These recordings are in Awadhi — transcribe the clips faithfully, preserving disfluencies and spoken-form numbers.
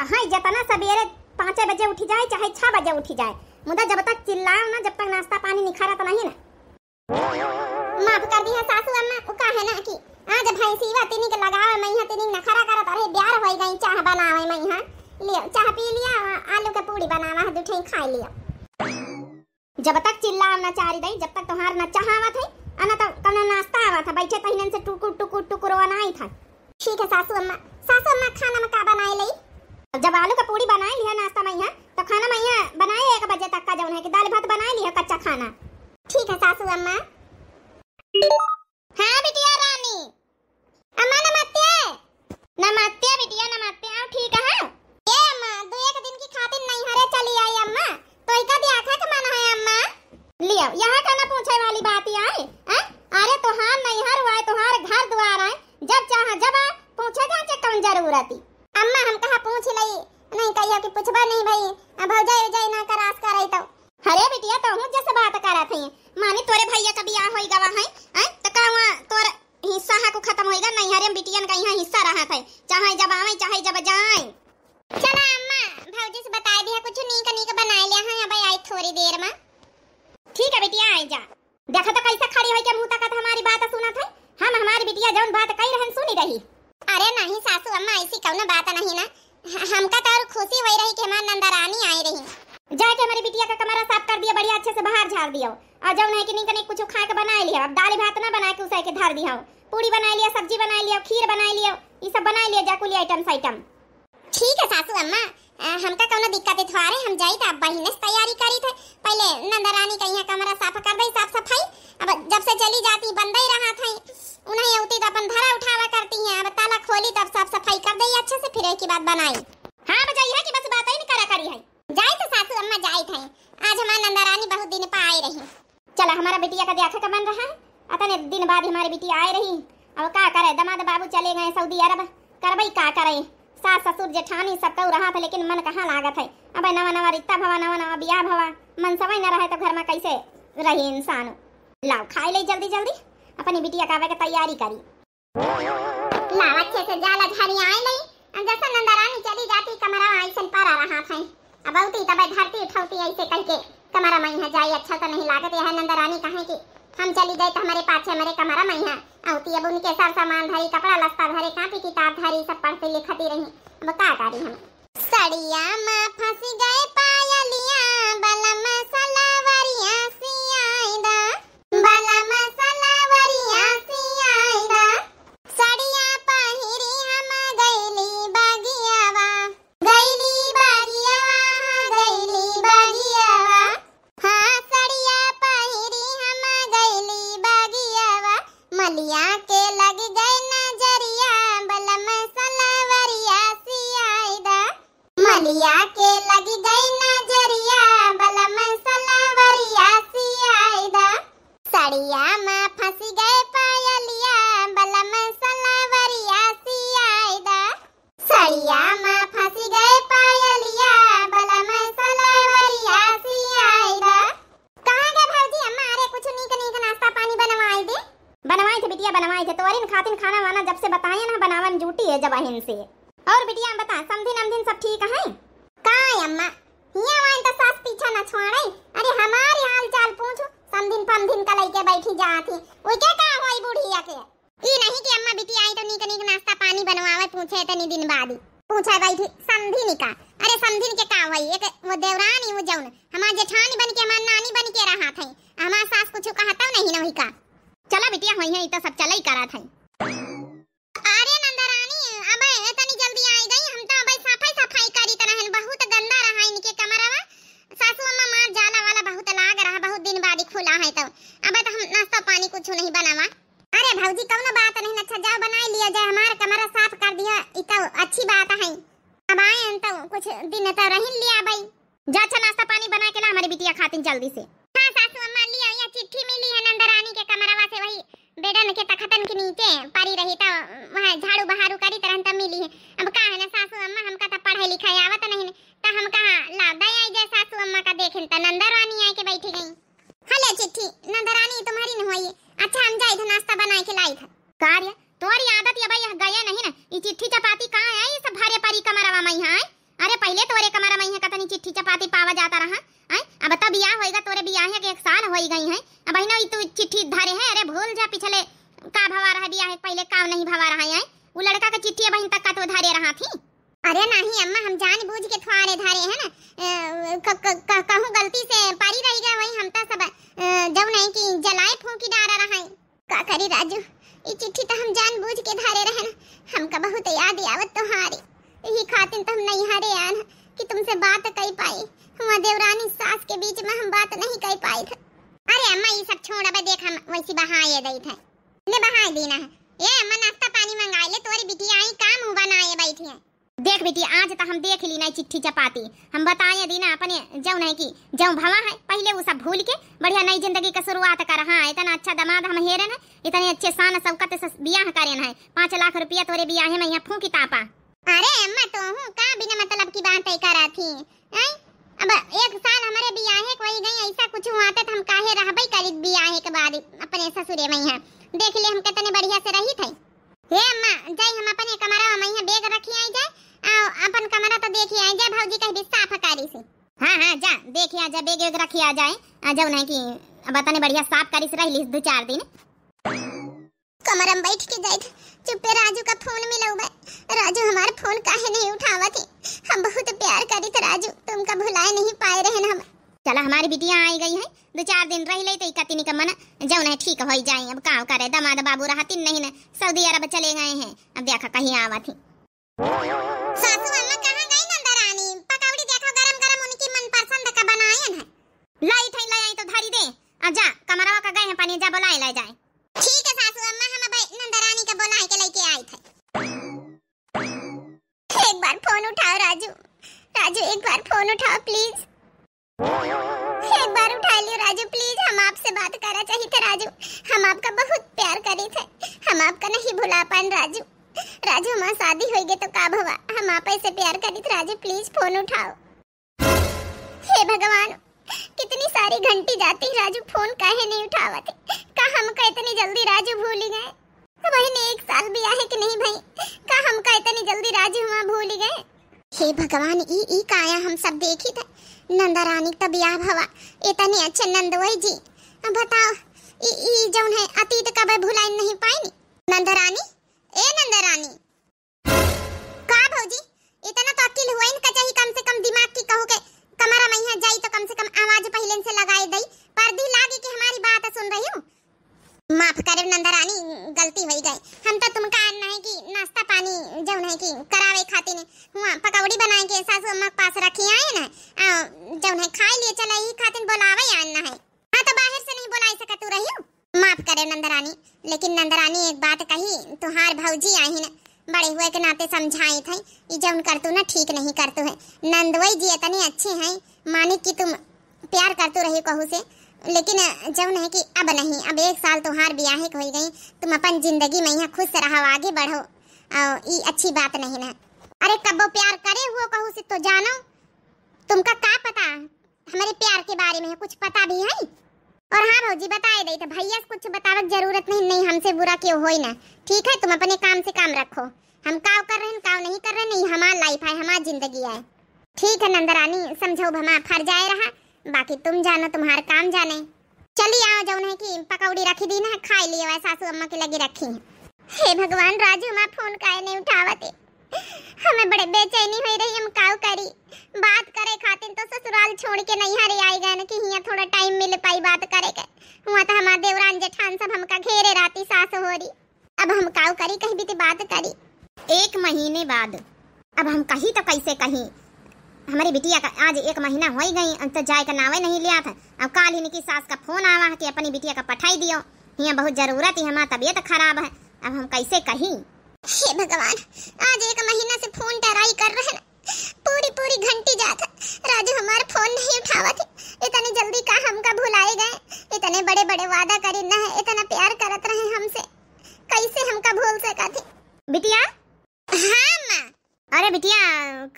हाँ, जतना सबेरे पाँचे बजे उठी जाए, चाहे छह बजे उठी जाए, मुदा जब तक चिल्लाओ ना, जब तक नाश्ता पानी निखरत नहीं ना। माफ कर दिहा सासू अम्मा, उ का है ना कि आज भैंसीवा तिनिक लगावे, मइहाँ तिनिक नखरा करत रहे, ब्यार होई गई, चाह बनावे मइहाँ। लियो, चाह पी लिया, आ-, आलू के पूड़ी बनावा है, दुठे खाई लियो। जब तक चिल्लाओ ना चारी दई, जब तक तोहार ना चाह आवत है, आ ना तो कौनो नाश्ता आवत है, बैठे तहिनन से टुकुर, टुकुर, टुकुर वनाई था। ठीक है सासू अम्मा। सासू अम्मा, खाना में का बनाए लई? जब आलू का पूड़ी बनाए लिहा नाश्ता मइहाँ, तो खाना मइहाँ बनाए एक बजे तक का जौन है कि दाल भात बनाए लिहा कच्चा खाना। ठीक है सासू अम्मा। हाँ बिटिया रानी। अम्मा नमस्ते। नमस्ते बिटिया, नमस्ते। आओ, ठीक है? ए अम्मा, दो एक दिन की खातिर नैहरे चली आई अम्मा। तो इका दिया खा के मन है अम्मा। लियो, यहाँ का ना पूछे वाली बात ही आए, हैं? अरे तोहार नैहर हुआ है, तोहार घर द्वार है, जब चाह जब आ, पूछे जाचे कौन जरूरत ही? अम्मा हम कहा पूछ लई, नहीं कहियो कि पूछबा नहीं भाई, अब भौजाई उजाई ना करास करई तो। अरे बिटिया, तोहू जैसे बात करत है, मानी तोरे भैया का बियाह होई गवा है, हैं? तो का हुआ तोर हिस्सा है को खत्म होई गा, नैहरे में बिटियन का यहाँ हिस्सा रहत है, चाहे जब आवे, चाहे जब जाए। चला अम्मा, भौजी से बताई दिया, कुछ नीक नीक बनाए लिया है, अब आई थोड़ी देर में। ठीक है बिटिया, आई जा। देखा तो कैसे खड़ी होई के मुँह तकत हमारी बात सुनत है। हम हमारी बिटिया जौन बात कही रहन सुनी रही। अरे नहीं सासू अम्मा, ऐसी कौनो बात नहीं ना। ह-, हमका तो और खुशी होई रही कि हमार नंदरानी आई रही। जाके हमारी बिटिया का कमरा साफ कर दिया, बढ़िया अच्छे से बाहर झाड़ दियो। और जौन है कि नीक नीक कुछ खा के बनाए लिया, अब दाल भात ना बना के उसे के धर दिया, पूड़ी बनाए लिया, सब्जी बनाए लिया, खीर बनाए लिया, ये सब बनाए लिया जा कुल आइटम साइटम। ठीक है सासू अम्मा, अ, हमका कौनो दिक्कत है थोड़े, हम जाई त अब बहिने से तैयारी करी थे। पहले नंदरानी का यहाँ कमरा साफ कर दई, साफ सफाई। अब जब से चली जाती बंदई रहा थे, उन्हें अउती तो अपन धरा उठावा करती हैं। अब ताला खोली तब साफ सफाई कर दई अच्छे से, फिर एक ही बात बनाई। हाँ बजाई है कि बस बात ही नहीं करा करी है। जाई तो सासू अम्मा जाई थे, आज हमार नंदरानी बहुत दिन पर आई रही। चला, हमारा बिटिया का देखा का मन रहा है। अतने दिन बाद हमारी बिटिया आए रही। अब का करे, दमाद बाबू चले गए सऊदी अरब, करबई का करे? सास ससुर जेठानी सब कऊ रहा था, लेकिन मन कहाँ लागत है? अब नवा नवा रिश्ता भवा, नवा नवा बियाह भवा, मन समय न रहे तो घर में कैसे रही इंसान? लाओ, खाई ले जल्दी जल्दी, अपनी बिटिया का आवे के तैयारी करी। लावा अच्छे से जाला झाड़ी आए लई। जैसे नंदरानी चली जाती कमरा में ऐसन परा रहा था। अब अउती तब धरती उठौती ऐसे कह के कमरा में यहाँ जाई, अच्छा तो नहीं लागत। यह नंदरानी कहे कि हम चली जाए तो हमारे पाछे हमारे कमरा में यहाँ अउती। अब उनके सर सामान धरी, कपड़ा लत्ता धरे, कापी किताब धरी, सब पढ़ती लिखती रही। अब का करी हम? सड़िया में फंस गए पायलिया, बलम सलवरिया सियाई दा। बलम सलवरिया सियाई दा, सड़िया पहिरी हम गइली बगियावा, गइली बगियावा, गइली बगियावा। हाँ, सड़िया पहिरी हम गइली बगियावा, मलिया के लग गए नजरिया, बलम सलवरिया सियाई दा। मलिया के लग गई नजरिया, बलम सलवरिया सियाई दा। सड़िया में फंस गए पायलिया, बलम सलवरिया सियाई दा। सड़िया में फंस गए पायलिया, बलम सलवरिया सियाई दा। कहाँ गए भौजी? अम्मा, अरे कुछ नीक नीक नाश्ता पानी बनवाई दे। बनवाई थे बिटिया, बनवाई थे। तोरिन खातिन खाना वाना जब से बताए ना, बनावन जूटी है जब अहिन से। और बिटिया बता, समधिन अमधिन सब ठीक है? का अम्मा, हिया वाइन तो सास पीछा न छोड़े। अरे हमारी हाल चाल पूछो, समधिन पमधिन का लइके बैठी जात ही। उइके का होई बुढ़िया के? ई नहीं कि अम्मा बिटिया आई तो नीक नीक नाश्ता पानी बनवावे, पूछे इतनी दिन बाद ही। पूछे बैठी समधिन का। अरे समधिन के का होई, एक वो देवरानी वो जौन हमार जेठानी बन के, हमार नानी बन के रहा थे, हमार सास कुछ कहता नहीं न वही का। चला बिटिया, होई है, ई तो सब चलई करा थे। अरे नंदरानी, अबे एतनी जल्दी आई गई, हम तो अबे सफाई सफाई करीत रहन, बहुत गंदा रहा इनके कमरवा। सासू अम्मा मार जाला वाला बहुत लाग रहा, बहुत दिन बाद ही खुला है तो। अबे तो हम नाश्ता पानी कुछ नहीं बनावा। अरे भौजी कौनो बात नहीं, अच्छा जाओ बनाई लिया जाए, हमार कमरा साफ कर दिया, ई तो अच्छी बात है। अब आए हैं तो कुछ दिन तो रहिन लिया भाई। जा अच्छा नाश्ता पानी बना के ला हमारी बिटिया खातिन जल्दी से। हाँ सासू अम्मा, लिया, यहाँ चिट्ठी मिली है नंदरानी के कमरवा से, वही बेडन के तखतन के नीचे परी रही तो वहाँ झाड़ू बहारू करी तरह तब मिली है। अब का है ना सासू अम्मा, हमका तो पढ़े लिखे आवत नहीं, तो हम कहाँ लादा आई जाए सासू अम्मा का देखें तो नंदरानी आए के बैठी गई। हले चिट्ठी नंदरानी तुम्हारी न होई। अच्छा हम जाई थे नाश्ता बनाए के लाई थे। का रे, तोरी आदत ये भाई यह गए नहीं ना, ये चिट्ठी चपाती कहाँ है, ये सब भरे परी कमरवा में यहाँ है। आए, आए, उ लड़का का चिट्ठी अबहिन तक का तो धरे रहा थी। अरे नहीं अम्मा, हम जानबूझ के थोड़े धरे है ना, अ, क-, क-, क-, कहूँ गलती से परी रहि गए, वही हम तो सब, अ, जौन है कि जलाए फूंकी डारा रहा है। का करी राजू, ई चिट्ठी तो हम जानबूझ के धरे रहे ना, हमका बहुत याद आवत तोहारी, यही खातिर तो हम नैहरे आन कि तुमसे बात कई पाई, हुआ देवरानी सास के बीच में हम बात नहीं कई पाई थे। अरे अम्मा, ई सब छोड़, अबे देख हम वैसी बहाए दई थे, ले बहाए दीना है। ए अम्मा, नाश्ता पानी मंगाए ले, तोरी बिटिया आई का मुँह बनाए बैठी है। देख बेटी, आज तो हम देख ली ना चिट्ठी चपाती, हम बताए दीना अपने जौन है कि जौन भवा है, पहले वो सब भूल के बढ़िया नई जिंदगी का शुरुआत कर। हाँ, इतना अच्छा दामाद हम हेरन है, इतने अच्छे शान शौकत से बियाह करेन है, पाँच लाख रुपया तोरे बियाहे में यहाँ फूंकी तापा। अरे अम्मा, तोहू का बिना मतलब की बात करा थी? हैं? अब एक साल हमरे बियाहे के होई गई, ऐसा कुछ हुआ तो हम काहे रहबे करी बियाहे के बाद अपने ससुरे में यहाँ। देख ले हम कितने बढ़िया से रही थे। हे अम्मा, जाई हम अपने कमरा में यहाँ बैग रखी आई जाए, आ अपन कमरा तो देखी आई जाए, भौजी कहीं भी साफ करी से। हाँ, हाँ, जा, देखी आ जाए, बैग वैग रखी आ जाए, आ जौन है कि अब तने बढ़िया साफ करी से रह ली दो चार दिन। कमरा में बैठ के जाए थे, चुप्पे राजू का फोन मिलौबे। राजू हमार फोन काहे नहीं उठावत ही? हम बहुत प्यार करी थे राजू, तुमका भुलाए नहीं पाए रहन हम। चला, हमारी बिटिया आई गई है, दो चार दिन रह ले तो इकतीनी का मन जौन है ठीक हो जाए। अब का करे, दामाद बाबू रहतिन नहीं न, सऊदी अरब चले गए हैं, अब देखा कहीं आवत ही। सासू अम्मा कहाँ गई नंदरानी? पकौड़ी देखो गरम गरम उनकी मनपसंद का बनायन है। लाई थे, लाई आई तो धरी दे। आ जा, कमरवा का गए हैं पानी, जा बोलाए लाई जाए। ठीक है सासू अम्मा, हम अब नंदरानी का बोलाए के लेके आई थे। एक बार फोन उठाओ राजू, राजू एक बार फोन उठाओ please। एक बार उठा लियो राजू please, हम आपसे बात करा चाहिए थे राजू, हम आपका बहुत प्यार करी थे, हम आपका नहीं भुला पान राजू। राजू हमार शादी होई गई तो का भवा, हम आप ऐसे प्यार करी थे राजू, please फोन उठाओ। हे भगवान, कितनी सारी घंटी जाती राजू, फोन काहे नहीं उठावत? का हमका इतनी जल्दी राजू भूली गए? वही ने एक साल बियाहे के नहीं भई, का हमका इतनी जल्दी राजू हुआ भूली गए? हे भगवान, ई, ई काया हम सब देखी थे। नंदा रानी का बियाह भवा, इतने अच्छे नंदोई जी। अब बताओ, ई, ई जौन है अतीत कब भुलाई नहीं पाइनी। नंदा रानी, ए नंदा रानी। का भौजी, इतना तो अकिल हुआ इनका चाहिए कम से कम दिमाग की, कहू के कमरा में यहाँ जाई तो कम से कम आवाज पहले से लगाए दई, पर्दी लागे कि हमारी बात सुन रही हूँ। माफ करे नंदा रानी, गलती होई गई। हम तो तुमका आन है कि नाश्ता पानी जौन है कि करावे खातिर हुआ पकौड़ी बनाए के सासू अम्मा के पास रखी आए ना, आ, जौन है खाए लिए चला, यही खातिर बोलावे आन है। हाँ, तो बाहर से नहीं बोलाई सकत तू रही हो। माफ करे नंदरानी, लेकिन नंदरानी एक बात कही, तुहार भौजी आहिन, बड़े हुए के नाते समझाई थे, ई जौन करतू ना ठीक नहीं करतू है। नंदोई जी इतने अच्छे हैं, माने कि तुम प्यार करतू रही कहू से, लेकिन जौन है कि अब नहीं, अब एक साल तुहार बियाहे के होई गई, तुम अपन जिंदगी में यहाँ खुश रहो, आगे बढ़ो, और ई अच्छी बात नहीं ना। अरे कब्बो प्यार करे हुओ कहू से तो जानो, तुमका का पता हमरे प्यार के बारे में कुछ पता भी है? और हाँ भौजी, बताए दई तो भैया से कुछ बतावे के जरूरत नहीं, नहीं हमसे बुरा क्यों होई ना। ठीक है, तुम अपने काम से काम रखो, हम काव कर रहे हैं, काव नहीं कर रहे हैं, नहीं हमार life है, हमार जिंदगी है। ठीक है नंदरानी, समझो भमा फर जाए रहा, बाकी तुम जानो तुम्हार काम जाने। चली आओ, जौन है कि पकौड़ी रखी दी ना, खाई लियो, सासू अम्मा के लगे रखी है। हे भगवान, राजू हमार फोन काहे नहीं उठावत है? हमें बड़े बेचैनी होई रही, हम काव करी। बात करे खातिर तो ससुराल छोड़ के नैहरे आई गए न कि हियाँ थोड़ा time मिल पाई बात करे के। हुआ तो हमार देवरान जेठान सब हमका घेरे रहती सास होरी। अब हम काव करी, कहीं भी तो बात करी। एक महीने बाद। अब हम कही तो कैसे कही, हमारी बिटिया का आज एक महीना होई गई, अब तो जाए का नावे नहीं लिया था। अब काल ही इनकी सास का फोन आवा है कि अपनी बिटिया का पठाई दियो, हियाँ बहुत जरूरत है, हमार तबीयत खराब है। अब हम कैसे कही? हे भगवान, आज एक महीना से फोन try कर रहे हैं, पूरी पूरी घंटी जात है, राजू हमार फोन नहीं उठावत है। इतनी जल्दी का हमका भुलाए गए? इतने बड़े बड़े वादा करी ना है, इतना प्यार करत रहे हमसे, कैसे हमका भूल सकत है? बिटिया। हाँ अम्मा। अरे बिटिया,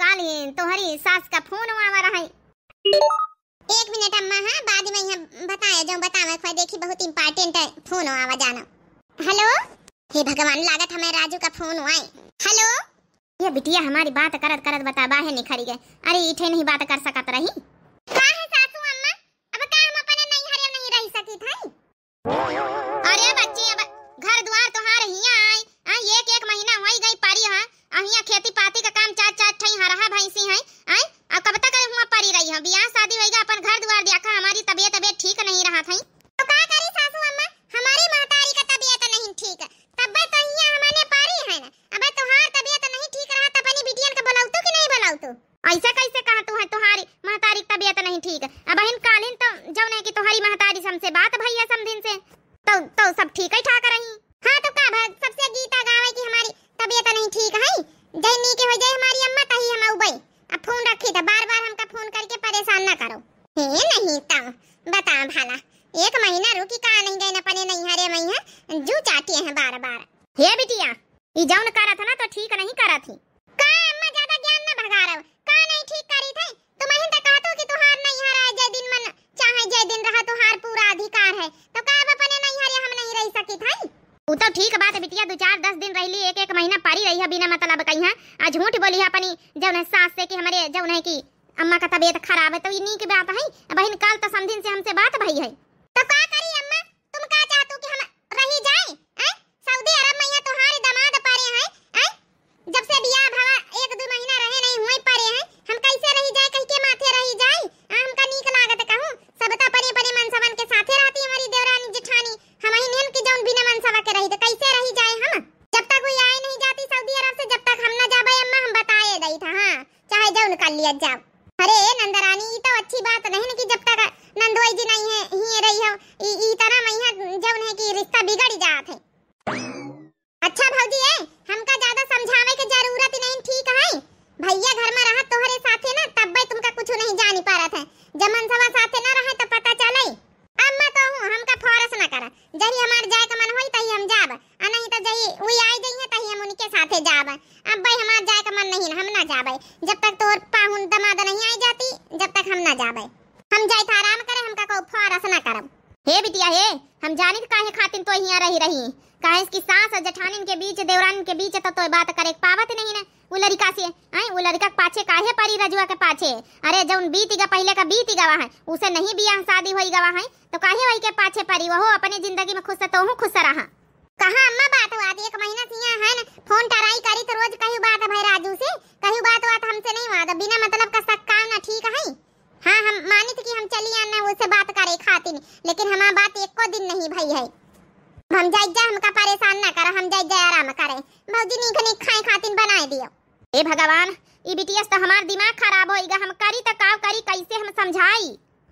काल ही तोहरी सास का फोन आवा रहा है। एक मिनट अम्मा, हाँ, बाद में यहाँ बताए, जो बतावे खोए, देखी बहुत important है, फोन आवा जाना। हेलो। हे भगवान, लागत हमें राजू का फोन आए। हेलो। ये बिटिया हमारी बात करत करत बतावा है निखरी गए। अरे इठे नहीं बात कर सकत रही। का है सासू अम्मा, अब का हम अपने नैहरे नहीं रह सकी थे? अरे बच्ची, अब घर द्वार तोहार हियां आए, आ, एक एक हियाँ खेती पाती का काम, चार चार ठई हरहा भैंसी हैं, आय? अब कब तक हुआँ परी रही हैं? बियाह शादी होइगा, अपन घर दुआर देखा, हमारी तबियत, तबियत ठीक नहीं रहत है। तो का करी सासू अम्मा, हमारी महतारी का तबियत नहीं ठीक, तब्बे तो हियाँ हमने परी है ना। अबे तोहार तबियत नहीं ठीक रहा, तो अपनी बिटियन के बुलाऊ तू कि नहीं बुलाऊ तू? ऐसे कैसे कहा तू है, तुम्हारी महतारी की तबियत नहीं ठीक? अब हिन कालिन तो जौन है कि तुम्हारी महतारी से हमसे बात भई है समधिन से, तो, तो सब ठीक ही ठाक रही। हाँ तो का भा, सबसे गीता गावे कि हमारी तबियत नहीं ठीक है, जय नी के हो जाए हमारी अम्मा तही हम अउबे। अब फोन रखी तो बार बार हमका फोन करके परेशान ना करो। हे नहीं तो बता भला, एक महीना रुकी का नहीं गए अपने नैहरे में, है जू चाटिए हैं बार बार। हे बिटिया, ई जौन करत है ना तो ठीक नहीं करत ही। का अम्मा ज्यादा ज्ञान ना भगारव, का नहीं ठीक करी थे? तुम अहिन तक कहत हो कि तुहार नैहर है, जय दिन मन चाहे जय दिन रहा, तुहार पूरा अधिकार है, तो का अब अपने नैहर हम नहीं रह सकित है? उ तो ठीक बात है बिटिया, दो चार दस दिन रहली, एक एक महीना परी रही है बिना मतलब कहीं है। आ झूठ बोली है अपनी जौन है सास से कि हमारे जौन है कि अम्मा का तबियत खराब है, तो ये नीक बात है। अब बहिन काल तो समधिन से हमसे बात भई है। तो का करी अम्मा, तुम का चाहतू कि हम रही जाए, हैं? सऊदी अरब में यहाँ तोहार दामाद परे हैं, हैं? जब से बियाह भवा एक दो महीना रहे नहीं हुए परे हैं, हम कैसे रही जाए, कहीं के माथे रही जाए? आ, हमका नीक लागत कहूँ, सब तो अपने अपने मनसवन के साथे रहती हमारी देवरानी जेठानी, हम ही नेन के जौन बिना मनसवा के रही तो कैसे रही जाए हम? जब तक वो आए नहीं जाती सऊदी अरब से, जब तक हम ना जाबे अम्मा, हम बताए दई था, हाँ। चाहे जौन कर लिया जाओ। अरे नंदरानी, ई तो अच्छी बात नहीं न कि जब तक नंदोई जी नहीं है, ही रही हो, ई, ई तरह मैया जौन है कि रिश्ता बिगड़ जात है। अच्छा भौजी, ए, हमका ज्यादा समझावे के जरूरत नहीं, ठीक है? भैया घर में रहत तोहरे साथे ना, तब्बे तुमका कुछ नहीं जानी पारत है। जब मनसवा साथे ना रहे तो पता चले। अम्मा तो हूँ, हमका फोर्स ना करा, जही हमार जाए का मन होई तही हम जाब, आ नहीं तो जही उ आई जइहे तही हम उनके साथे जाब। अब भाई हमार जाए का मन नहीं, हम ना जाबे, जब तक तोर पाहुन दमाद नहीं आई जाती, जब तक हम ना जाबे। हम जाए तो आराम करे, हमका को फोर्स ना करब। हे बिटिया हे, हम जानित काहे खातिन तो हियाँ रही रही, काहे कि सास और जेठानिन के बीच, देवरानिन के बीच तो तोय बात करे के पावत नहीं ना। उ लड़िका से, आय, उ लड़िका के पाछे काहे परी रजुआ के पाछे? अरे जौन बीत गा पहिले का बीत गवा है, उसे नहीं बियाह शादी होई गवा है, तो काहे वही के पाछे परी? वहो अपने जिंदगी में खुश है, तोहू खुश रहा। कहाँ अम्मा बात हुआ, एक महीना से यहाँ है न, फोन ट्राई करी तो रोज कहू बात भाई राजू से, कहू बात हुआ तो हमसे नहीं हुआ, तो बिना मतलब का शक काम ना ठीक है। हाँ, हम मानित कि हम चली आना उससे बात करे खातिर, लेकिन हमार बात एको दिन नहीं भई है। अब हम जाई जा, हमका परेशान ना करा, हम जाई जा आराम करे। भौजी नीक नीक खाए खातिर बनाए दियो। ए भगवान, ई बिटिया से तो हमार दिमाग खराब होइगा, हम करी त का करी, कैसे हम समझाई?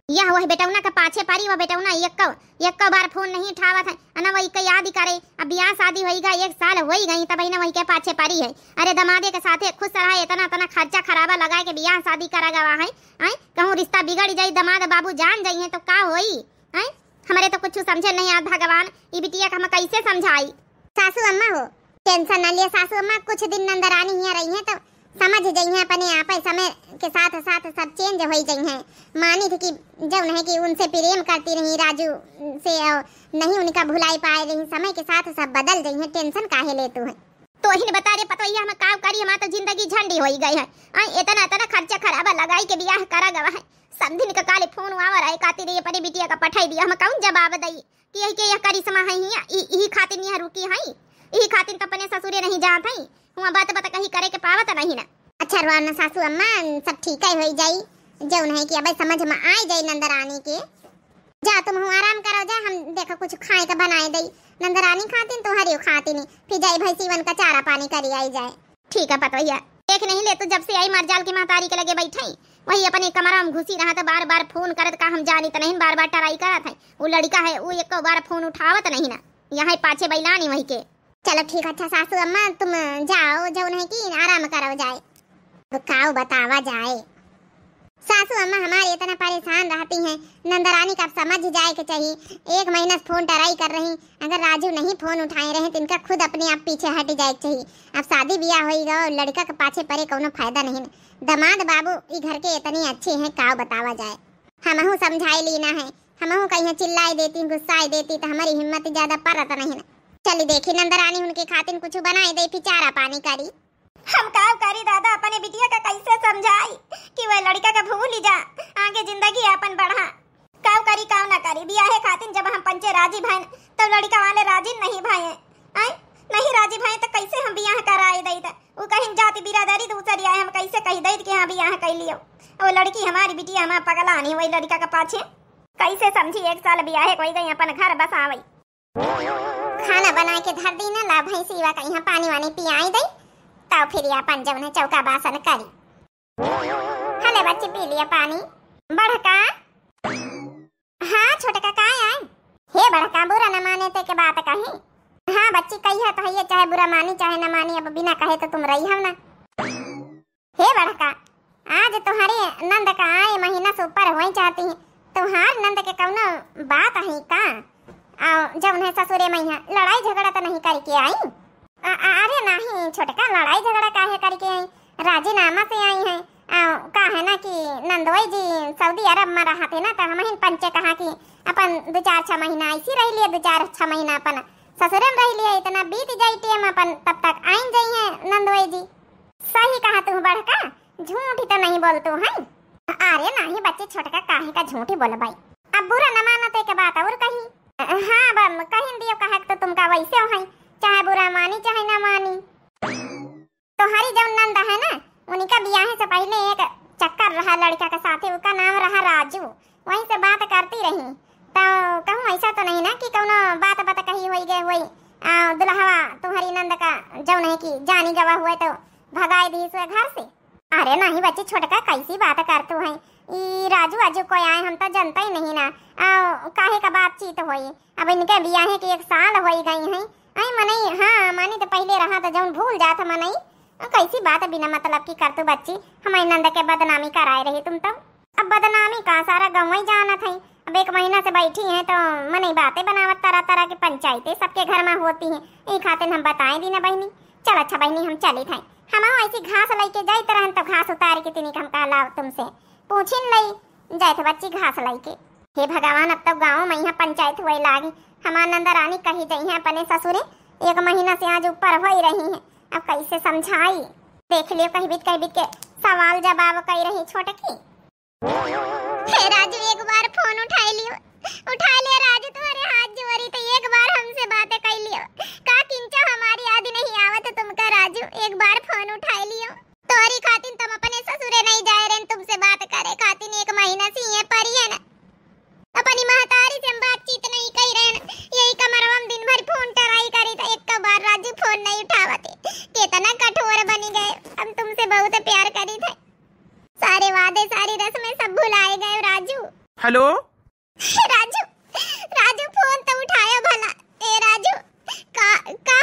यह वह बेटौना के पाछे परी, वह बेटौना एक्को, एक्को बार फोन नहीं उठावत है, अना वही के याद करे। अब बियाह शादी होइगा, एक साल होई गई, तब ना वही के पाछे परी है। अरे दमादे के साथे खुश रहा, इतना, इतना खर्चा खराबा लगाए के बियाह शादी करा गवा है, हैं? कहूँ रिश्ता बिगड़ जाई, दमाद बाबू जान जाई है तो का होई, हैं? हमरे तो कुछ समझे नहीं आत भगवान, ई बिटिया के हम कैसे समझाई? सासू अम्मा हो, टेंशन ना लिए सासू अम्मा, कुछ दिन नंदरानी हियाँ रही हैं तो समझ जइहें अपने आप, समय के साथ साथ सब चेंज होई जइहें। मानित कि जौन है कि उनसे प्रेम करती रही राजू से, और नहीं उनका भुलाई पाए रही, समय के साथ सब बदल जइहें, टेंशन काहे लेतू है? तो ही ने बता रे पतोहिया, हम का करी, हमार तो जिंदगी झंडी होई गई है। आई इतना इतना खर्चा खराबा लगाई के बियाह करा गवा है, समधिन का काले फोन आवा रहे, काती रे अपने बिटिया का पठाई दिया, हम कौन जवाब दई? कि यही के यह करिश्मा है हिया, ई, इही खातिर यहाँ रुकी है, इही खातिर तो अपने ससुरे नहीं जात है, हुआ बात बात कही करे के पावत नहीं ना। अच्छा रुआ ना सासू अम्मा, सब ठीक है होई जाई, जौन है कि अबे समझ में आए जाई नंदरानी के। जा तुम हूँ आराम करो जा, हम देखो कुछ खाए का बनाए दई नंदरानी खातिर, तोहरी खातिर नहीं, फिर जाई भैंसीवन का चारा पानी करी आई जाए। ठीक है पतोहिया, देख नहीं ले तू, जब से आई मरजाल की महतारी के लगे बैठे, वही अपने कमरा में घुसी रहा तो बार बार फोन करत का हम जानी तो नहीं, बार बार ट्राई करत है। वो लड़का है, वो एको बार फोन उठावत नहीं ना, यहाँ पाछे बैलानी वही के। चलो ठीक, अच्छा सासू अम्मा तुम जाओ, जौन है कि आराम करो जाए। अब काऊ बतावा जाए। सासू अम्मा हमारे इतना परेशान रहती हैं, नंदरानी का अब समझ जाए के चाहिए। एक महीना से फोन ट्राई कर रही, अगर राजू नहीं फोन उठाए रहे तो इनका खुद अपने आप पीछे हट जाए के चाहिए। अब शादी ब्याह होई गवा, लड़का के पाछे परे कौनो फायदा नहीं। दमाद बाबू ई घर के इतने अच्छे हैं, का बतावा जाए। हमहू समझाए लीना है, हमहू कहीं चिल्लाए देती, गुस्साए देती तो हमारी हिम्मत ज्यादा परत नहीं। चली देखी नंदरानी उनके खातिर कुछ बनाए दे, फिर चारा पानी करी। हम का करी दादा, अपने बिटिया का कैसे समझाई कि वह लड़का का भूल ही जा, आगे जिंदगी अपन बढ़ा। का करी का ना करी, बियाहे खातिर जब हम पंचे राजी भयन तो लड़का वाले राजी नहीं भये। आए नहीं राजी भये तो कैसे हम बियाह कराए दई? त उ कही जाति बिरादरी दूसरी आए, हम कैसे कहि दई कि हाँ बियाह कइ लियो। वो लड़की हमारी बिटिया हमार पगलानी, वही लड़का के पाछे कैसे समझी, एक साल बियाहे कोई गई अपन घर बसावई। खाना बनाए के धर दी ना, ला भैंसी वा कहीं पानी वानी पियाई दई, तब फिर ये अपन जौन है चौका बासन करी। हले बच्ची पी लिया पानी। बड़का, हाँ छोटका का आए? हे बड़का, बुरा न माने ते के बात कही। हाँ बच्ची, कही है तो है, चाहे बुरा मानी चाहे न मानी, अब बिना कहे तो तुम रही हो ना। हे बड़का, आज तुम्हारे नंद का आए महीना से ऊपर होई चाहती है, तुम्हार नंद के कौनो बात है का? आ, जब उन्हें ससुरे में यहाँ लड़ाई झगड़ा तो नहीं करके आई? आ, आ, अरे नहीं छोटका, लड़ाई झगड़ा काहे करके आई? राजीनामा से आई है। आ, का है ना कि नंदोई जी सऊदी अरब में रहा थे ना, तो हम ही पंचे कहा कि अपन दो चार छह महीना ऐसी रह लिए, दो चार छह महीना अपन ससुरे में रह लिए, इतना बीत जाई टेम अपन, तब तक आइन जाई है नंदोई जी। सही कहा तू बड़का, झूठी तो नहीं बोल तू है। अरे नहीं बच्ची, छोटका काहे का झूठी बोलबाई? अब बुरा न माना तो एक बात और कही। हाँ, अब कहिन दियो कहा तो तुमका वैसे हो है, चाहे बुरा मानी चाहे ना मानी। तोहरी जौन नंद है ना, उनका बियाहे से पहले एक चक्कर रहा लड़का के साथे, उका नाम रहा राजू। वहीं से बात करती रही, तो कहूँ ऐसा तो नहीं ना कि कौनो बात बात कही होई गए होई, आ, दुल्हवा तुम्हारी नंद का जौन है कि जानी गवा हुए तो भगाए दी हुए घर से। अरे नहीं बच्ची छोटका, कैसी बात करतू है? ई राजू आजू कोई आए, हम तो जनता ही नहीं ना। आ, काहे का बातचीत होई? अब इनके बियाहे के एक साल होई गई है। आई मनई, हाँ, मानी तो पहले रहा तो जौन भूल जात मनई। आ, कैसी बात बिना मतलब की करतू बच्ची? हमारी नंद के बदनामी कराए रही तुम तो। अब बदनामी का सारा गाँव ही जानत है। अब एक महीना से बैठी हैं तो मनई बातें बनावत, तरह तरह की पंचायतें सबके घर में होती हैं। ई खातिर हम बताए दी ना बहनी। चल अच्छा बहनी, हम चली थे, हम ऐसी घास लेके जाइत रहन, तो घास उतार के तिनी हम कहला तुमसे पूछिन लई, जाए थे बच्ची घास लेके। हे भगवान, अब तो गाँव में यहाँ पंचायत हुए लागी। हमार नंद रानी कही जई है अपने ससुरे, एक महीना से आज ऊपर हो ही रही है, अब कैसे समझाई? देख लियो, कही बीत कही बीत के सवाल जवाब कही रही छोटकी। हे राजू, एक बार फोन उठाई लियो, उठाई लियो राजू, तुम्हारे हाथ जोड़ी तो एक बार हमसे बातें कर लियो। का किंचा हमारी याद नहीं आवत तुमका राजू, एक बार फोन उठाई लियो। तोरी खातिन तुम अपने ससुरे नहीं जाए रहन, तुमसे बात करे खातिन एक महीना से ये परी है ना। अपनी महतारी से हम बातचीत नहीं कही रहन, यही कमरवा में दिन भर फोन ट्राई करी था, एक बार राजू फोन नहीं उठावते। कितना कठोर बनी गए, हम तुमसे बहुत प्यार करी थे। सारे वादे, सारी रस्में सब भुलाए गए राजू। हेलो। राजू, राजू, फोन तो उठाया भला। ए राजू, का, का,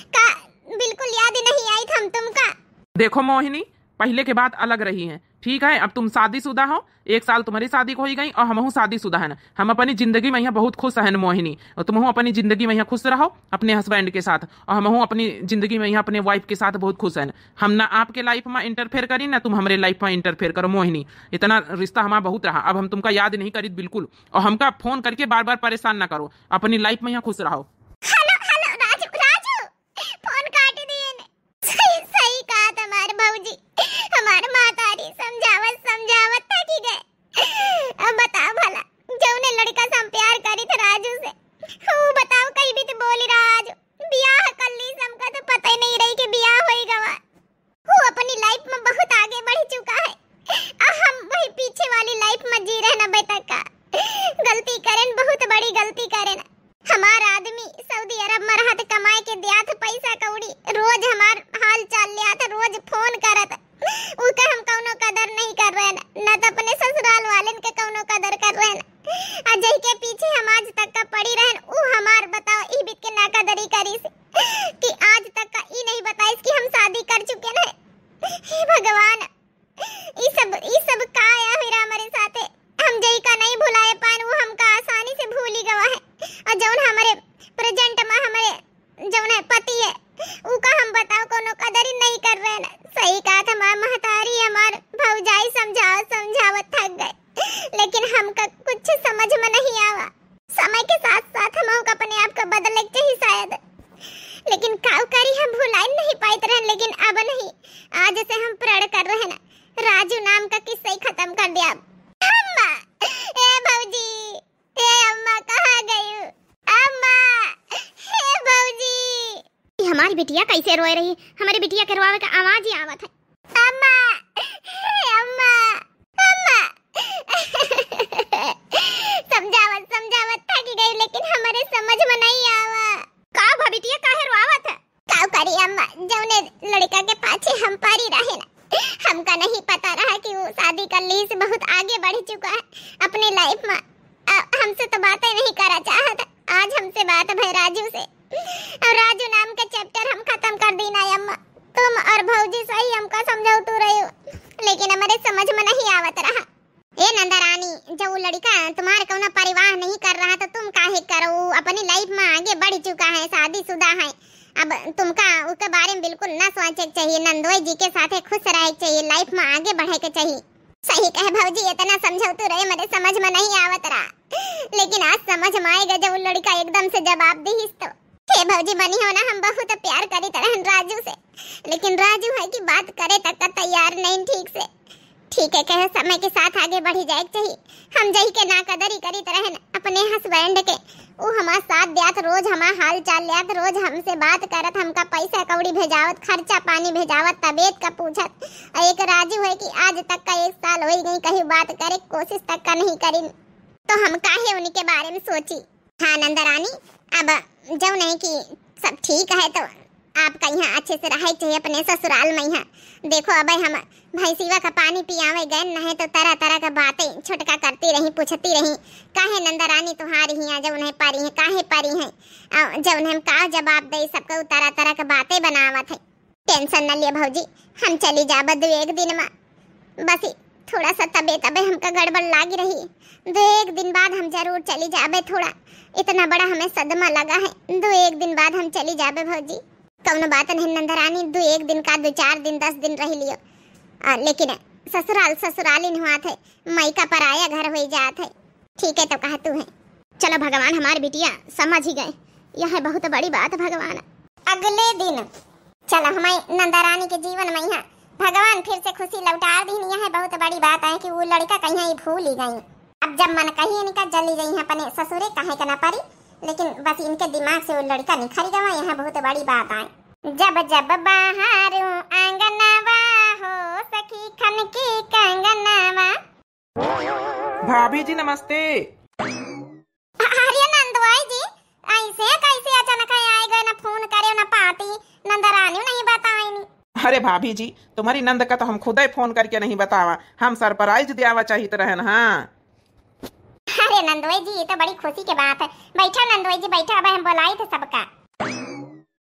का, बिल्कुल याद नहीं आई था हम तुमका। देखो मोहिनी, पहले के बात अलग रही है, ठीक है? अब तुम शादीशुदा हो, एक साल तुम्हारी शादी को ही गई और हमहू शादीशुदा है ना। हम अपनी जिंदगी में यहाँ बहुत खुश हैं मोहिनी, और तुमहू अपनी जिंदगी में यहाँ खुश रहो अपने हस्बैंड के साथ, और हमहू अपनी जिंदगी में यहाँ अपने वाइफ के साथ बहुत खुश हैं। हम ना आपके लाइफ में इंटरफेयर करी, ना तुम हमारे लाइफ में इंटरफेयर करो मोहिनी। इतना रिश्ता हमारा बहुत रहा, अब हम तुमका याद नहीं करी बिल्कुल, और हमका फोन करके बार बार परेशान ना करो। अपनी लाइफ में यहाँ खुश रहो। हेलो, हेलो, राजू, राजू, फोन काट दिए ने। सही, सही कहा तुम्हारे भौजी, हमारे मातारी समझावत समझावत थकी गए। अब बताओ भला, जौने लड़का से हम प्यार करी थे राजू से, वो बताओ कहीं भी तो बोली रहा आज, बियाह कर ली, हमका तो पता ही नहीं रही कि बियाह होई गवा। वो अपनी लाइफ में बहुत आगे बढ़ चुका है, आ हम वही पीछे वाली लाइफ में जी रहना बेटा का। गलती करेन, बहुत बड़ी गलती करेन। हमार आदमी सऊदी अरब में रहत कमाए के दियात पैसा कौड़ी, रोज हमार हाल चाल लियात, रोज फोन करत। उके हम कौनो कदर नहीं कर रहन, न तो अपने ससुराल वालेन के कौनो कदर कर रहन। आ जही के पीछे हम आज तक का पड़ी रहन, ऊ हमार बताओ ई बीत के ना कदरी करीस कि आज तक का ई नहीं बताइस कि हम शादी कर चुके हैं। हे भगवान, ई सब, ई सब का आया हुई हमारे साथे? हम जई का नहीं भुलाए पान, वो हमका आसानी से भूली गवा है। और जौन हमारे प्रेजेंट में हमारे जौन है पति है, ऊ का हम बताओ कोनो कदर ही नहीं कर रहे ना। सही कहा था हमार महतारी, हमार भौजाई समझाओ समझावत थक गए, लेकिन हमका कुछ समझ में नहीं आवा। समय के साथ साथ हम अपने आप का बदले के चाहिए शायद, लेकिन काउ करी, हम भुलाई नहीं पाइत रहन, लेकिन अब नहीं, आज से हम प्रण कर रहे ना, राजू नाम का किस्सा ही खत्म कर दिया। अम्मा, ए भौजी, ए अम्मा, कहाँ गई? अम्मा, ए भौजी। हमारी बिटिया कैसे रोए रही, हमारी बिटिया के रोआवे का आवाज ही आवत है। अम्मा, अम्मा, अम्मा। समझावत समझावत थक गई, लेकिन हमारे समझ में नहीं आवा। का भा बिटिया, काहे रोआवत है? का करी अम्मा, जौने लड़का के पाछे हम परी रहे ना, हमका नहीं पता रहा कि वो शादी कर ली से बहुत आगे बढ़ चुका है अपनी लाइफ में। अ, हमसे तो बातें नहीं करा चाहत। आज हमसे बात भई राजू से, और राजू नाम के चैप्टर हम खत्म कर दीना अम्मा। तुम और भौजी सही हमका समझौतू रहे हो, लेकिन हमारे समझ में नहीं आवत रहा। ए नंदरानी, जब वो लड़का तुम्हारे कौनो परवाह नहीं कर रहा तो तुम काहे करो? वो अपनी लाइफ में आगे बढ़ चुका है, शादीशुदा है। अब तुमका उसके बारे में बिल्कुल ना सोचे के चाहिए। नंदोई जी के साथे खुश रहे के चाहिए, लाइफ में आगे बढ़े के चाहिए। सही कहे भौजी, इतना समझौतू रहे, मेरे समझ में नहीं आवत रहा, लेकिन आज समझ में आएगा जब वो लड़का एकदम से जवाब दीस तो। हे भौजी, बनी हो ना, हम बहुत प्यार करीत रहन राजू से, लेकिन राजू है कि बात करे तक का तैयार नहीं ठीक से। ठीक है, कहे समय के साथ आगे बढ़ी जाए के चाहिए। हम जही के ना कदरी करीत रहन अपने हस्बैंड के, वो हमार साथ द्यात, रोज हमार हाल चाल ल्यात, रोज हमसे बात करत, हमका पैसा कौड़ी भेजावत, खर्चा पानी भेजावत, तबीयत का पूछत। और एक राजू है कि आज तक का एक साल हो गई, कहीं बात करे कोशिश तक का नहीं करिन, तो हम काहे उनके बारे में सोची? हाँ नंदरानी, अब जौन है कि सब ठीक है तो आपका यहाँ अच्छे से रहे चाहिए अपने ससुराल में। यहाँ देखो, अब हम भैंसिवा का पानी पियावे गए, नहीं तो तरह तरह का बातें छोटका करती रही, पूछती रही, काहे नंदरानी तुम्हारी यहाँ जौन है परी है, काहे परी है? आ, जौन हम का जवाब दे, सबका तरह तरह का बातें बनावत है। टेंशन न लिए भौजी, हम चली जाब दो एक दिन में। बस ई थोड़ा सा तबीयत अबे हमका गड़बड़ लागी रही, दो एक दिन बाद हम जरूर चली जाबे। थोड़ा इतना बड़ा हमें सदमा लगा है, दो एक दिन बाद हम चली जाबे भौजी। कौनो बात नहीं नंदरानी, दो एक दिन का, दो चार दिन, दस दिन रह लियो, आ, लेकिन ससुराल ससुराल ही हुआ थे, माई का पराया घर हो जात है। ठीक है तो कहतू है। चलो भगवान हमार बिटिया समझ ही गए, यह बहुत बड़ी बात भगवान। अगले दिन चलो हमारी नंदरानी के जीवन में यहाँ भगवान फिर से खुशी लौटा दीन, यह बहुत बड़ी बात है कि वो लड़का कहीं ही भूल ही गई। अब जब मन कही इनका जल्दी गई अपने ससुरे, काहे के ना परी, लेकिन बस इनके दिमाग से वो लड़का निखर गवा, यह बहुत बड़ी बात है। जब जब बाहर आंगनवा हो सखी खन की कंगनवा। भाभी जी नमस्ते। अरे नंदवाई जी, ऐसे कैसे अचानक आए गए, ना फोन करे ना पाती, नंदरानी नहीं बताइनी। अरे भाभी जी, तुम्हारी नंद का तो हम खुद ही फोन करके नहीं बतावा, हम सरप्राइज दियावा चाहित रहन। हाँ। अरे नंदवाई जी, ये तो बड़ी खुशी के बात है। बैठा नंदवाई जी, बैठा, अब हम बुलाई थे सबका।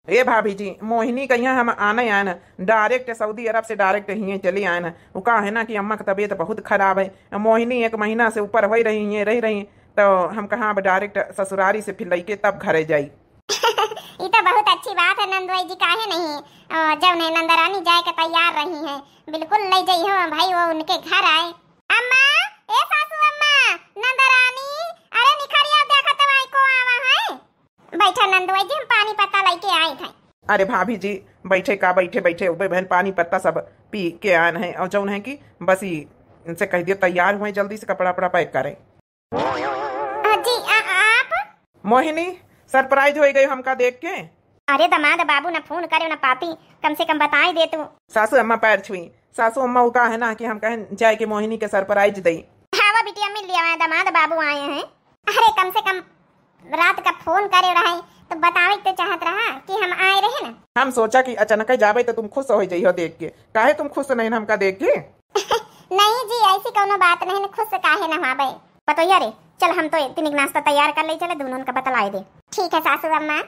ए भाभी जी, मोहिनी कहिया हम आने आयन, डायरेक्ट सऊदी अरब से डायरेक्ट हिये चली आयन। वो का है ना कि अम्मा की तबीयत बहुत खराब है। मोहिनी एक महीना से ऊपर होई रही, हिये रह रही, तो हम कहा अब डायरेक्ट ससुरारी से फिर लइके तब घरे जाई। ई तो बहुत अच्छी बात है नंदोई जी, काहे नहीं, अ, जब नहीं नंदरानी जाए के तैयार रही है, बिल्कुल ले जइहो भाई, वो उनके घर आए। अम्मा, ए सासू अम्मा, नंदरानी, अरे निखरिया देखत भाई को आवा है। बैठा नंदुआ जी, हम पानी पत्ता लइके आए थे। अरे भाभी जी, बैठे का, बैठे बैठे उबे बहन पानी पत्ता सब पी के आन है, और जौन है कि बस ई इनसे कह दिया तैयार हुए, जल्दी से कपड़ा वपड़ा पैक करें। अ, जी, आ, आप? मोहिनी, सरप्राइज हो गई हमका देख के। अरे दमाद बाबू, ना फोन करे ना पाती, कम से कम बताए दे तू। सासू अम्मा पैर छुई। सासू अम्मा वो का है ना कि हम कहें जाए के मोहिनी के सरप्राइज दई। हाँ, वो बिटिया मिल लिया, दमाद बाबू आए हैं। अरे कम से कम रात का फोन करे रहे तो बतावे के तो चाहत रहा कि हम आए रहे ना। हम सोचा कि अचानक जाबे तो तुम खुश हो जइहो देख के। काहे तुम खुश नहीं हमका देख के? नहीं जी, ऐसी कौनो बात नहीं, खुश काहे ना होबे। पतोहिया रे, चल हम तो तिनिक नाश्ता तैयार कर ले, चले दोनों का बतलाए दे। ठीक है सासू अम्मा।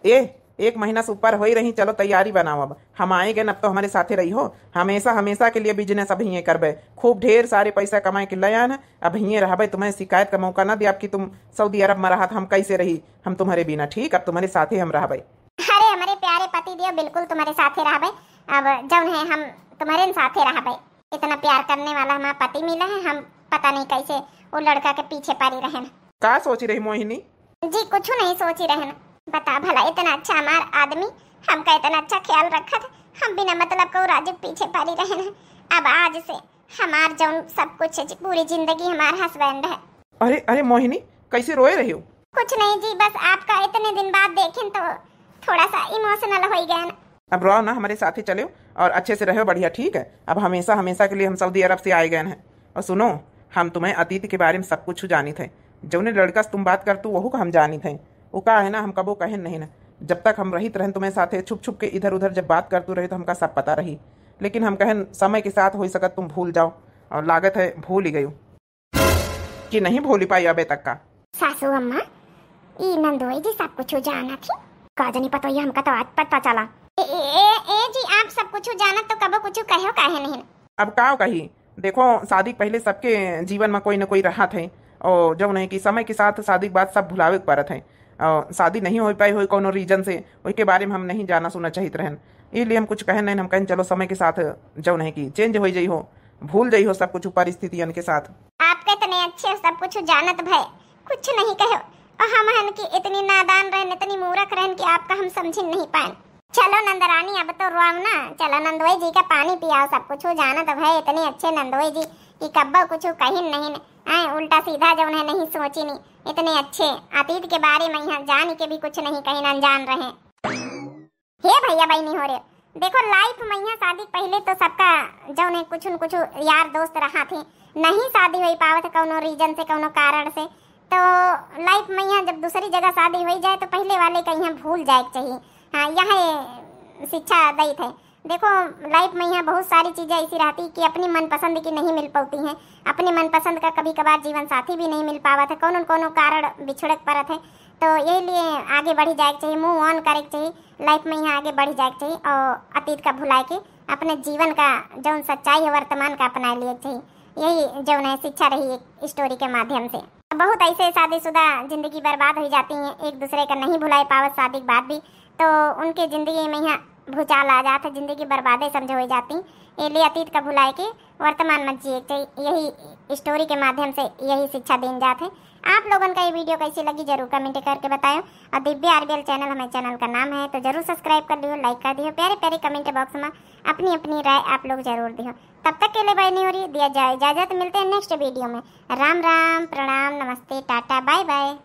ए, एक महीना से ऊपर होई रही, चलो तैयारी बनाओ अब। हम आए गए, अब तो हमारे साथे रहिहो। हमेशा, हमेशा के लिए बिजनेस अब हिये करबे। खूब ढेर सारे पैसा कमाए के ले आन, अब हिये रहबे, तुम्हें शिकायत का मौका ना दे, अब कि तुम सऊदी अरब में रहत, हम कैसे रही, हम तुम्हारे बिना, ठीक, अब तुम्हारे साथे हम रहबे। अरे हमारे प्यारे पति देव, बिल्कुल तुम्हारे साथे रहबे, अब जौन है हम तुम्हारे साथे रहबे। इतना प्यार करने वाला हमारा पति मिला है, हम पता नहीं कैसे वो लड़का के पीछे पड़ी रहन। का सोची रही मोहिनी? जी, कुछ नहीं सोची रहन। बता भला, इतना अच्छा हमार आदमी, हमका इतना अच्छा ख्याल रखत, हम बिना मतलब को राजू के पीछे पड़ी रहन। अब आज से हमार जौन सब कुछ है जी, पूरी जिंदगी हमार हस्बैंड है। अरे, अरे मोहिनी, कैसे रोए रही हो? कुछ नहीं जी, बस आपका इतने दिन बाद देखें तो थोड़ा सा emotional होइ गए ना। अब रहो ना, हमरे साथे चलो और अच्छे से रहो, बढ़िया, ठीक है। अब हमेशा, हमेशा के लिए हम सऊदी अरब से आए गए हैं। और सुनो, हम तुम्हें अतीत के बारे में सब कुछ जानित है। जौने लड़का से तुम बात करतू, वहू का हम जानित है। वो का है ना, हम कबो कहेन नहीं ना, जब तक हम रहित रहन तुम्हें साथे, छुप छुप के इधर उधर जब बात करतू रहे तो हमका सब पता रही। लेकिन हम कहन समय के साथ हो सकत तुम भूल जाओ, और लागत है भूल ही गयू कि नहीं भूली पाई अबे तक का। सासू अम्मा, ई नंदोई जी सब कुछ जानत ही। का जनी पतोहिया, हमका तो आज पता चला। ए, ए, ए, ए जी, आप सब कुछ जानत तो कबो कुछ कहो काहे नहीं? अब का कही, देखो, शादी के पहले सबके जीवन में कोई न कोई रहत है, और जौन है कि समय के साथ शादी के बाद सब भुलावे के पड़त है। और शादी नहीं हो पाई होई कोनो reason से, ओई के बारे में हम नहीं जाना सुना चाहित रहन, इसलिए हम कुछ कहन नहीं। हम कहन चलो समय के साथ जौन है कि change हो जाई हो, भूल जाई हो सब कुछ परिस्थितियन के साथ। आपके इतने अच्छे सब कुछ जानत भय कुछ नहीं कहो, और हम हन कि इतनी नादान रहन, इतनी मूर्ख रहन कि आपका हम समझिन नहीं पाएन। चलो नंदरानी, अब तो रोआव ना, चलो नंदोई जी का पानी पियाओ, सब कुछ जानत भय इतने अच्छे नंदोई जी कि कब्बो कुछ कहिन नहीं, आए उल्टा सीधा जौन है नहीं सोचिन, इतने अच्छे अतीत के बारे में यहाँ जान के भी कुछ नहीं कहिन, अनजान रहे। हे भैया बहिनी हो रे, देखो life में यहाँ शादी के पहले तो सबका जौन है कुछ न कुछ यार दोस्त रहत ही, नहीं शादी हो पावत है कौनो reason से, कौनो कारण से। तो life में यहाँ जब दूसरी जगह शादी हो जाए तो पहले वाले का यहाँ भूल जाए के चाहिए। हाँ, यह शिक्षा दैत है। देखो, life में यहाँ बहुत सारी चीज़ें ऐसी रहती कि अपनी मनपसंद की नहीं मिल पाती हैं, अपने मनपसंद का कभी कभार जीवन साथी भी नहीं मिल पावत है, कौनो न कौनो कारण बिछुड़े के पड़त है। तो यही लिए आगे बढ़ी जाए के चाहिए, move on करे के चाहिए, life में यहाँ आगे बढ़ी जाए के चाहिए और अतीत का भुलाए के अपने जीवन का जौन सच्चाई है वर्तमान का अपना लिए के चाहिए। यही जौन है शिक्षा रही एक story के माध्यम से। बहुत ऐसे शादीशुदा जिंदगी बर्बाद हो जाती हैं, एक दूसरे का नहीं भुलाए पावत शादी के बाद भी, तो उनके जिंदगी में यहाँ भूचाल आ जात है, जिंदगी बर्बादे समझ हो जाती। ये लिए अतीत का भुलाए के वर्तमान में जिए के चाहिए। यही story के माध्यम से यही शिक्षा दीन जात है। आप लोगन का ये video कैसी लगी जरूर comment करके बताएं। और दिव्या आरबीएल channel हमारे channel का नाम है, तो जरूर subscribe कर लियो, like कर दियो, प्यारे प्यारे comment box में अपनी अपनी राय आप लोग जरूर दियो। तब तक के लिए बहिनी हो री, दिया जाए इजाजत, मिलते हैं next video में। राम राम, प्रणाम, नमस्ते, टाटा, bye bye।